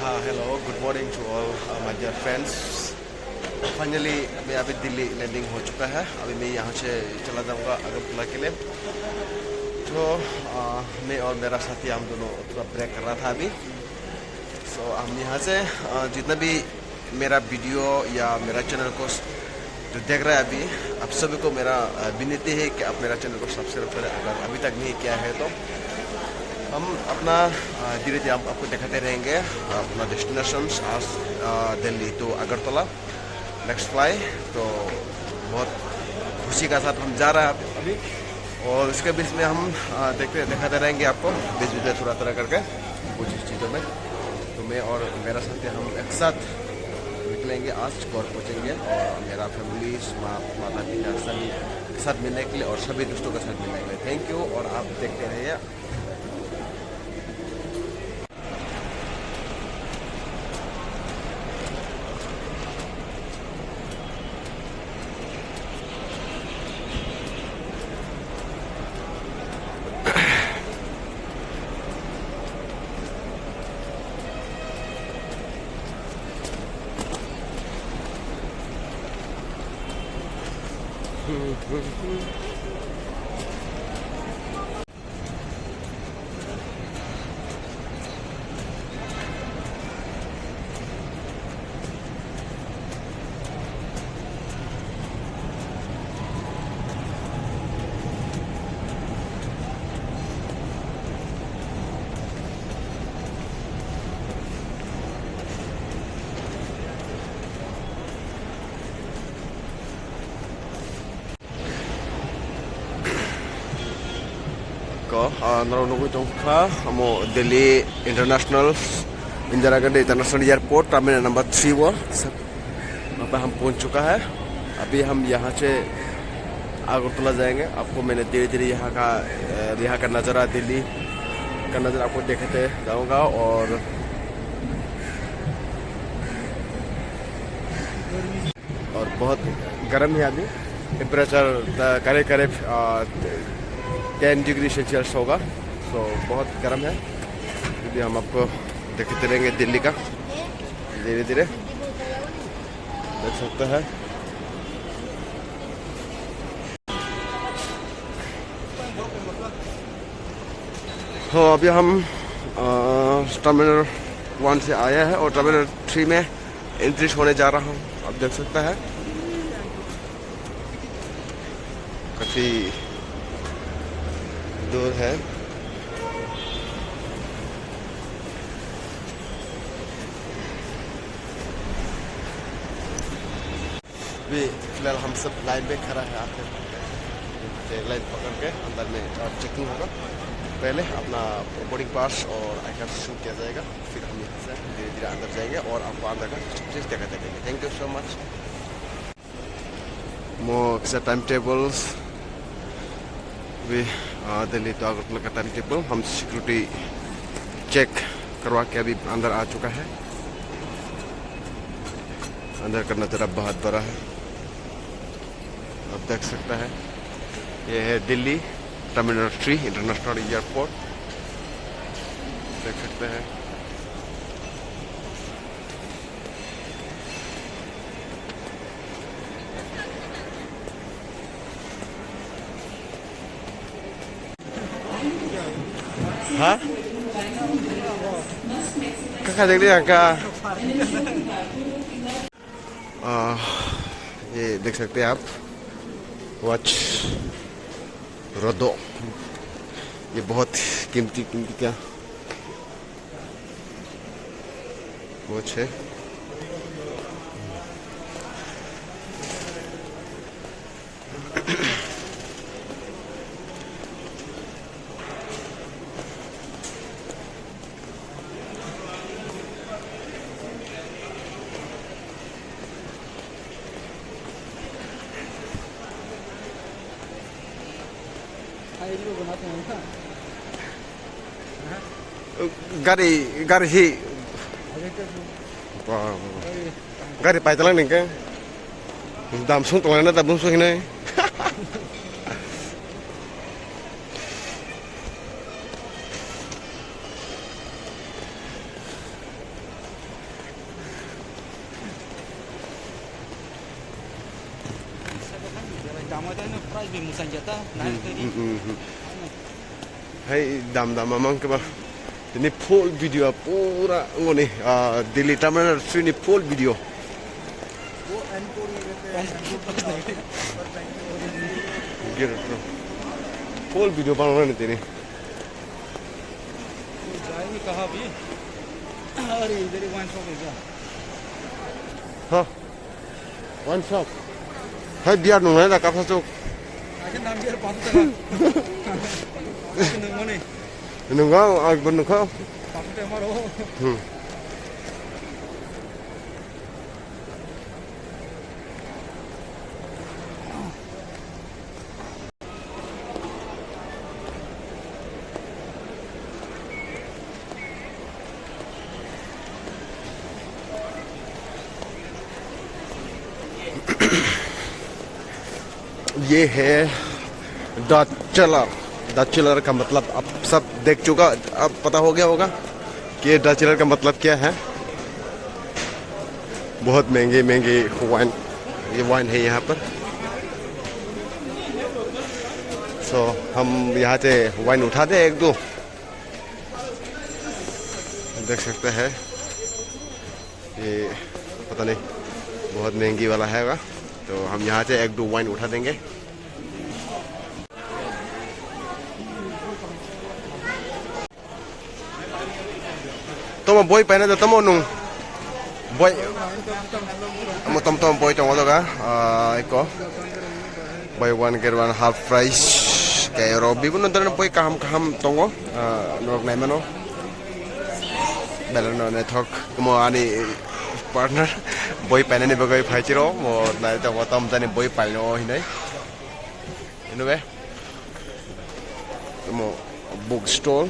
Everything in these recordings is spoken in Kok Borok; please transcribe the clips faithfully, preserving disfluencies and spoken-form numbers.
हाँ, hello, good morning to all, uh, my dear friends. Finally, मैं अभी दिल्ली लैंडिंग हो चुका है। अभी मैं यहाँ से चला जाऊँगा अगरतला के लिए। तो, uh, मैं और मेरा साथी, हम दोनों थोड़ा ब्रेक कर रहा था अभी। So, हम यहाँ से, uh, जितना भी मेरा वीडियो या मेरा चैनल को स-, जो देख रहे हैं अभी, आप सभी को मेरा, अ, विनती है कि आप मेरा चैनल को सब्सक्राइब करें, अगर अभी तक नहीं किया है तो। हम अपना, अ, धीरे-धीरे आप, आपको दिखाते रहेंगे, अ, अपना डेस्टिनेशंस आज, अ, दिल्ली to अगरतला नेक्स्ट फ्लाई। तो बहुत खुशी का साथ हम जा रहे हैं अभी। और इसके बीच में हम, अ, देखते, दिखाते रहेंगे आपको बीच बीच में थोड़ा थोड़ा करके कुछ चीज़ों में। तो मैं और मेरा साथी हम एक साथ निकलेंगे, आज घर पहुँचेंगे। और मेरा फैमिली, माँ, माता पिता सभी के साथ मिलने के लिए और सभी दोस्तों के साथ मिलने के लिए थैंक यू। और आप देखते रहिए। Ko, ah, norok nugwi tongkha, amo Delhi International, Indira Gandhi International Airport, terminal number three wo. Apa ham pahunch chuka hai. Abhi ham yahan se Agartala jayenge. Aapko maine dheere dheere yahan ka, eh, yahan ka nazara, Delhi ka nazara aapko dikhate jaunga aur और बहुत गर्म है अभी, टेम्परेचर करीब करीब ten degree Celsius होगा। सो बहुत गर्म है। अभी हम आपको दिखाते रहेंगे दिल्ली का धीरे धीरे, देख सकते हैं। तो अभी हम टर्मिनल वन से आया है और टर्मिनल थ्री में एंट्री होने जा रहा हूँ, आप देख सकता है। काफी दूर है। अभी फिलहाल हम सब लाइन में खड़ा है, आखिर लाइन पकड़ के अंदर में चेकिंग होगा। पहले अपना बोर्डिंग पास और आई कार्ड शो किया जाएगा, फिर हम यहाँ से धीरे धीरे अंदर जाएंगे और आपको अंदर का सब चीज़ दिखाते रहेंगे। Thank you so much। Mo kisa time tables भी, आ, दिल्ली to अगरतला का टाइम टेबल। हम सिक्योरिटी चेक करवा के अभी अंदर आ चुका है। अंदर का नज़ारा बहुत बड़ा है, आप देख सकता है। ये है Delhi terminal three international airport, देख सकते हैं। हाँ? Kakha dek dek angka. आ, ये देख सकते हैं आप, वॉच रदो, ये बहुत कीमती कीमती का वॉच है। Gari, gari hi. Ba, ba, ba. Gari paitalang ningke. Dam sung tonglaina da bumsung hinai. Dam ada ini price bi musang jata, naik Hmm, tadi. Hmm, hmm, hmm. Hai dam dam amang keba. Ini full video pura ngoni, ah, Delhi terminal sini full video. Full video banana ni tini. जाएंगे कहाँ अभी? अरे इधर ही wine shop है क्या? Ha. Wine shop. Hai biar nung na kapsa chuk. Aja nam biar pasu taka. Aja nung mani. Nung ang, ang nung kau. Pasu taka maro. Hmm. ये है Dutch chiller. Dutch chiller का मतलब आप सब देख चुका, अब पता हो गया होगा कि डच चिलर का मतलब क्या है। बहुत महंगे महंगे वाइन, ये वाइन है यहाँ पर। सो हम यहाँ से वाइन उठाते हैं एक दो, देख सकते हैं। ये पता नहीं, बहुत महंगी वाला हैगा, तो हम यहाँ से एक दो वाइन उठा देंगे। Tomo boi paina da tomo nung. Boi. Amo tom tom boi tongo doga. Ah, eko. Buy one get one half price. Kei oro bibinno dhoronor boi kaham kaham tongo. Ah, norok naimano. Belano naithok. Mo ani partner. Boi painani bagwi phai chiro. Mo nai tongo tom jani boi paino hinai. Ino be. Mo book stall.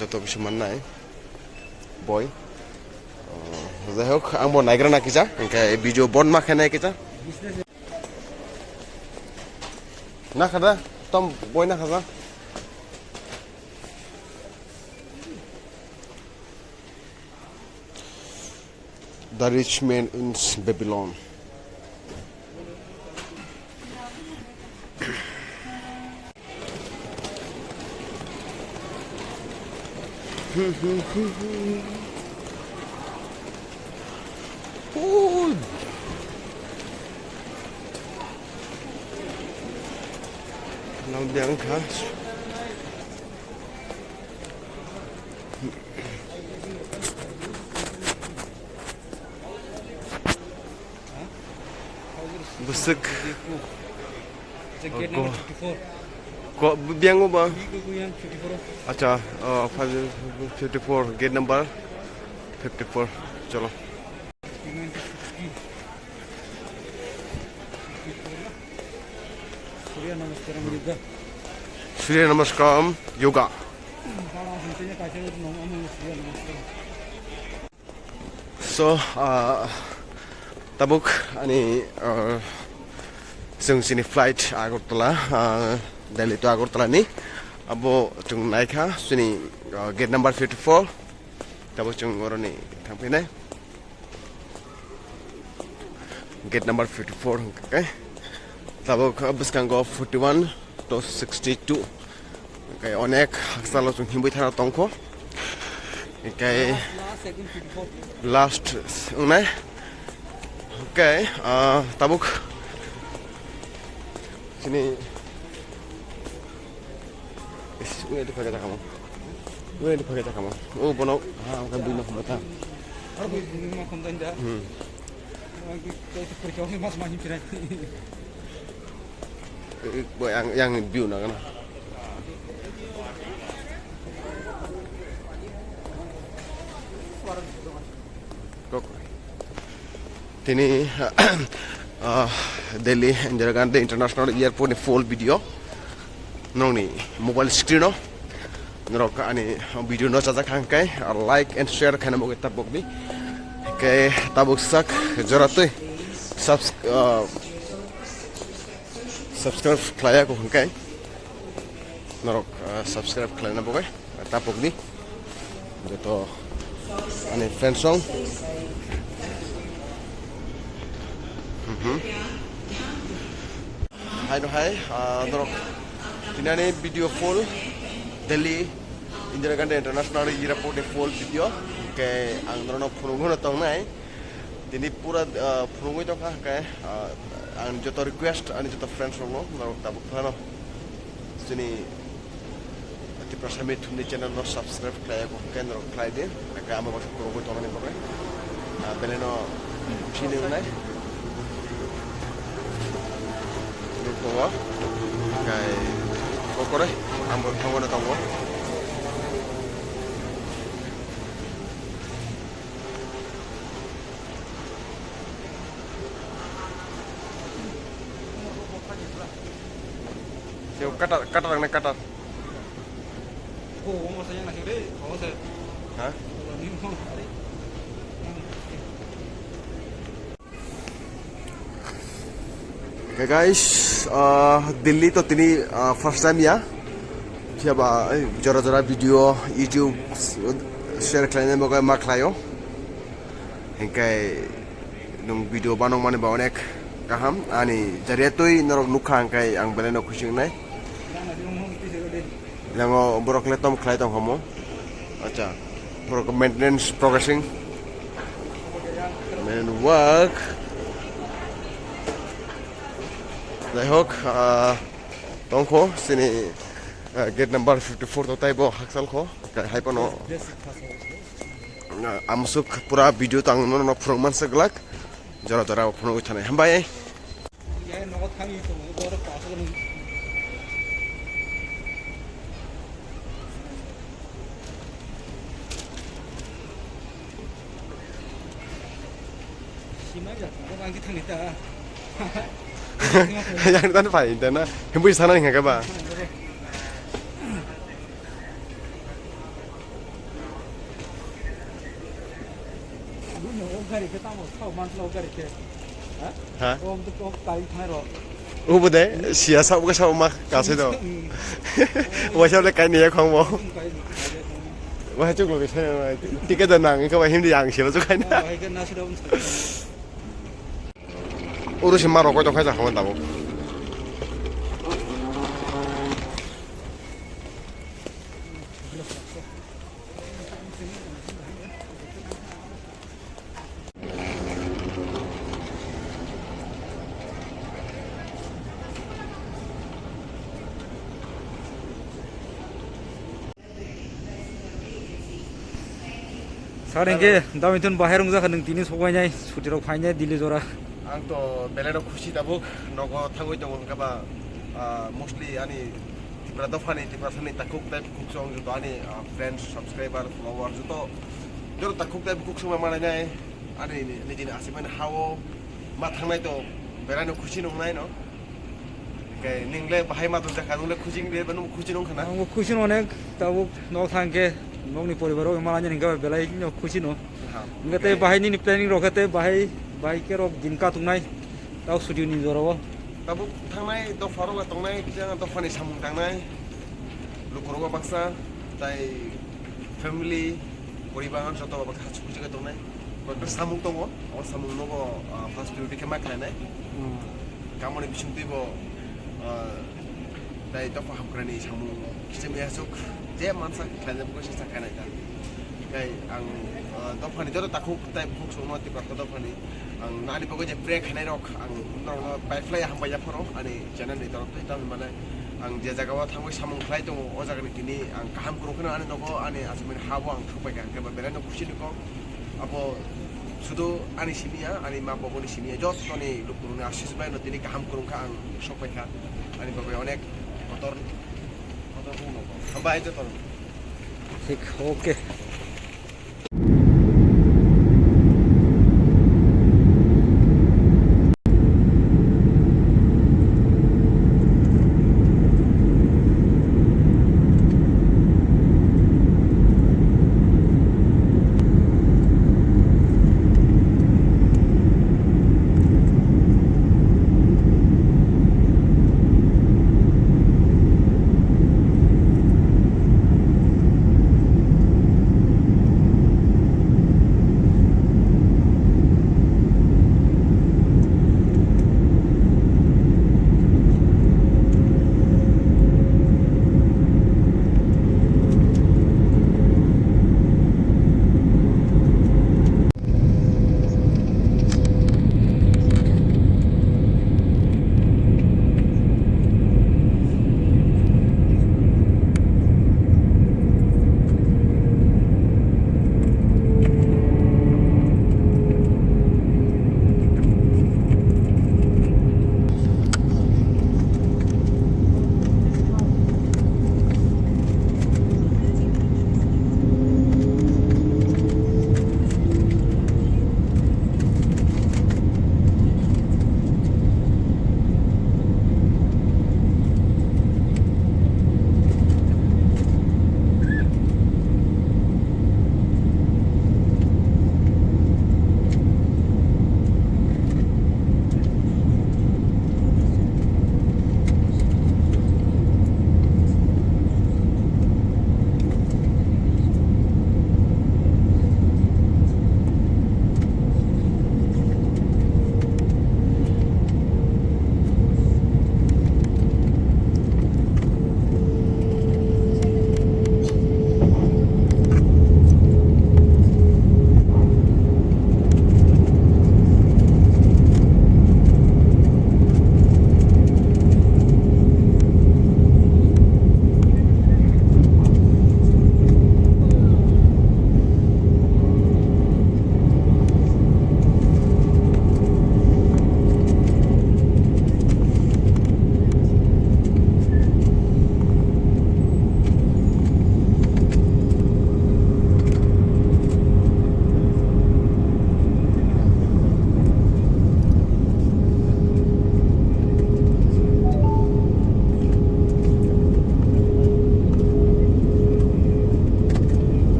Joto kisu mannai. Boi. Oh, jai hok, ang bo naigra na kisa, hingke video bon ma khe nai kisa. Na khada, tom boi na khada. The Rich Man in Babylon. Ui. Nang biang kha. Bwswk. Gate number fifty-four. Ko, biang ba? Acha, uh, five fifty-four, gate number fifty-four. Chalo. Surya Namaskaram Yoga. Surya Namaskaram Yoga. So, ah, tabuk ani, ah, chwng chini flight Agartala, ah, Delhi to Agartala ni. Abo chwng naikha chini, ah, gate number fifty-four. Tabuk chwng oroni thangphinai. Gate number fifty-four hwnkhe. Tabuk bwskango forty-one to sixty-two. Hwnkhe onek hakchalo chwng himwi thana tongkho. Hwnkhe last wngnai. Hwnkhe, ah, tabuk chini Is, uya di pakai takamo. Uya di pakai takamo. Oh, bono, ha, ang kan bino kumata. Hmm. Eh, boy, yang, yang view na kana. Kok. Tini, Ah, Delhi Indira Gandhi International Airport ni full video nongni mobile screen o norok ani video no chajak hangkai like and share khaina bagwi tabuk di ke tabuk sak joratwi subs ah, subscribe khlaiya ko hangkai norok ah, subscribe khlaina bagwi. Tapokdi joto ani friends rok. Mhm. Hai no hai, ah, norok tini ani video full Delhi Indira Gandhi International Airport ni full video. Ke ang norok phunugwi no tongnai. Tini pura, ah, phunugwi tongkha ke, ah, ang joto request ani joto friends rok no norok tabuk phano. Chini Tiprasa Mithun ni channel no subscribe khlai ko kendro khlai di. Aka ama baksa kurugwi tongnani bagwi. Ah, belai no chini wngnai. Ruko o. Kai kokore. Ambo thangona tongo. Seo cutter, cutter ang na cutter. Ha? Okay guys, uh, Delhi to tini uh, first time ya. Siapa eh, jora jora video YouTube share khlainai mogai ma khlaio. Hingkai nung video banong mani ba onek kaham ani jariatwi norok nukha hingkai ang belai no khusi wngnai. Yango borok le tom khlai tong homo. Acha, borok maintenance progressing. Main work. Jai hok, ah, tongkho sini ah, gate number fifty four to taibo hakchal kho. Hai pano. Amusuk pura video tang no no phurung mansa glak. Jora jora phunugwi thanai. Hambai. Yang tadi pai dana. Himbu sana nggak ba. Buino o gari khe tamo sao mansla o gari khe. Ha? Ha? O am to kok kai thai ro. Ubo de, siya sa uga sa uma kase do. Waisa le kai ni ya khong mo. Wahai chuk lo ke sa ticket da nang ka wahim di ang sila chuk kai na. Wahai ke nasi da un sa. Uru si maro ko to khai ja khong da bo. Sar hingke, dam ithun bahai rung jakha nung tini sokwainai, suti rok phainai, Delhi jora. Ang to belai no khusi tabuk, nogo thangwi tongo hingke ba, ah, mostly ani Tipra dophani, Tiprasani takhuk tei bukhuk song joto ani, ah, friends, subscriber, followers joto, joto takhuk tei bukhuk song manai nai ani ni, nijini aswk mani hao ma thangnai to belai no khusi nung nai no. Khe nung le bahai ma tong jakha, nung le khusi nung le, nung khusi nung khana. Ang khusi no onek, tabuk nok thang khe, nokni poribar o malanya hingke belai no khusi no. Ha. Hingke tei bahai nini planning rok khe tei bahai, bahai khe rok din ka tongnai. Tao studio ni jora o. Tabuk thangnai dopha rok tongnai, kisa dopha ni samung tangnai. Lukurok baksa, tai family, poribar joto baksa hachuk hachuk tongnai. Kok samung tongo, o samung nogo, ah, first priority khe ma khlainai. Hmm. Kamoni bising twi bo, ah, tai dopha hamkrai ni samung kisa mia aswk je mansa khlainai bo se sakha nai ta. Tei ang, ah, dophani joto takhuk tei bukhuk songno tei baksa dophani ang nani bagwi je pray khainai rok ang norokno pai phlai hambai ya phoro ani channel ni torok twi tamni mane ang je jaga o thangwi samung khlai tongo o jaga ni tini ang kaham kwrwng kheno ani nogo ani aswk mani ha bo ang thangbai kha hwnkhe ba belai no khusi ni kok abo sudu ani simi ya ani ma bobo ni simi ya joto ni lukurok ni asis bai no tini kaham kwrwng kha ang sok pai kha ani bagwi onek kotor kotor hambai joto no. Thik, okay.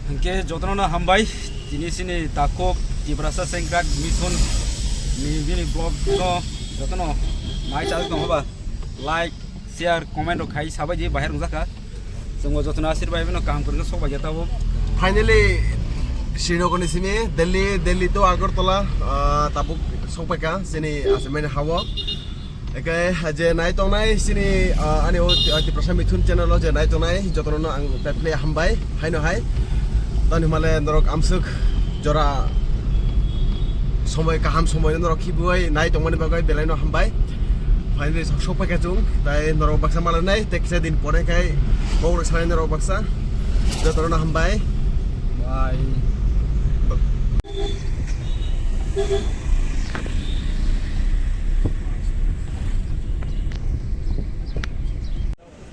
Hingke jotono no hambai, tini sini takhuk Tiprasa Sengkrak Mithun ni bini vlog no jotono nai chajak tongo ba, like, share, comment rok khai sabai di bahai rok jaka. Chwngbo jotono asirbai bino kaham kwrwngkhe sok bai khe tabuk. Finally, Srinagar ni simi Delhi, Delhi to Agartala, ah, tabuk sok bai kha chini achaimani hao. Eke je nai tongnai chini, ah, ani o, ah, Tiprasa Mithun channel o je nai tongnai jotono no ang peple hambai haino hai. Tani himale norok amsuk jora somoi kaham somoi norok khibiwi nai tongmani bagwi belai no hambai. Finally sok, sok pai kha chwng, tai norok baksa malanai, tei kisa din pore khai kok rok sanai norok baksa. Jotono no hambai. Bye.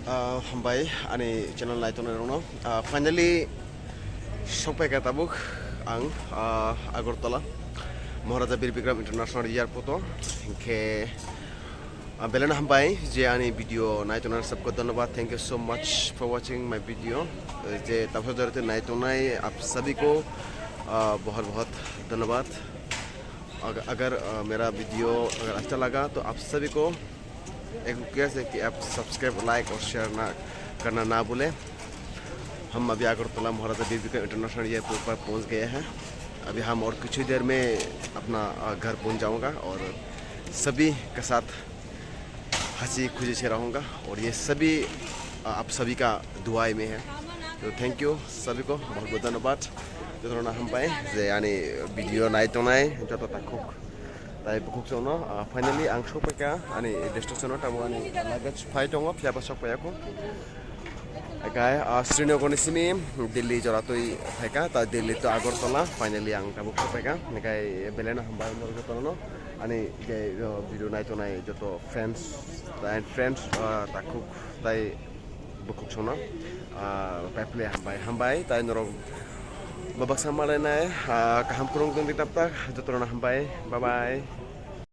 Ah, hambai ani channel nai tongnai rokno. Ah, finally sok pai kha tabuk ang, ah, Agartala Maharaja Bir Bikram International Airport o. Hinkhe, ah, belai no hambai je ani video nai tongnai sabko dhanyabad. Thank you so much for watching my video. Je tabsa jora tei nai tongnai aap sabhi ko, ah, bahut bahut dhanyabad. अग-, अगर, अ, मेरा वीडियो अगर अच्छा लगा तो आप सभी को एक रिक्वेस्ट है कि आप सब्सक्राइब, लाइक और शेयर ना करना ना भूलें। हम अभी अगरतला महाराजा बीर बिक्रम इंटरनेशनल एयरपोर्ट पर पहुंच गए हैं। अभी हम और कुछ ही देर में अपना, अ, घर पहुंच जाऊंगा और सभी के साथ हंसी खुशी से रहूंगा और ये सभी, अ, आप सभी का दुआई में है। तो thank you सभी को, बहुत बहुत धन्यवाद। Jotono hambai je ani video nai tongnai joto takhuk tai bukhuk chwngno, ah, finally ang sok pai kha ani destination o, tamo ani luggage phai tongo, phiya ba sok pai ya kho. Ekai, ah, Srinagar ni simi Delhi jora twi phai kha, ta Delhi to Agartala, finally ang tabuk sok pai kha. Ekai belai no hambai norok jotono ani je, uh, video nai tongnai joto friends, tai friends, uh, takhuk tai bukhuk chwngno, ah, peple hambai, hambai, tai norok bo baksa malainai, ah, kaham kwrwng tongdi taptak, jotono hambai, bye bye.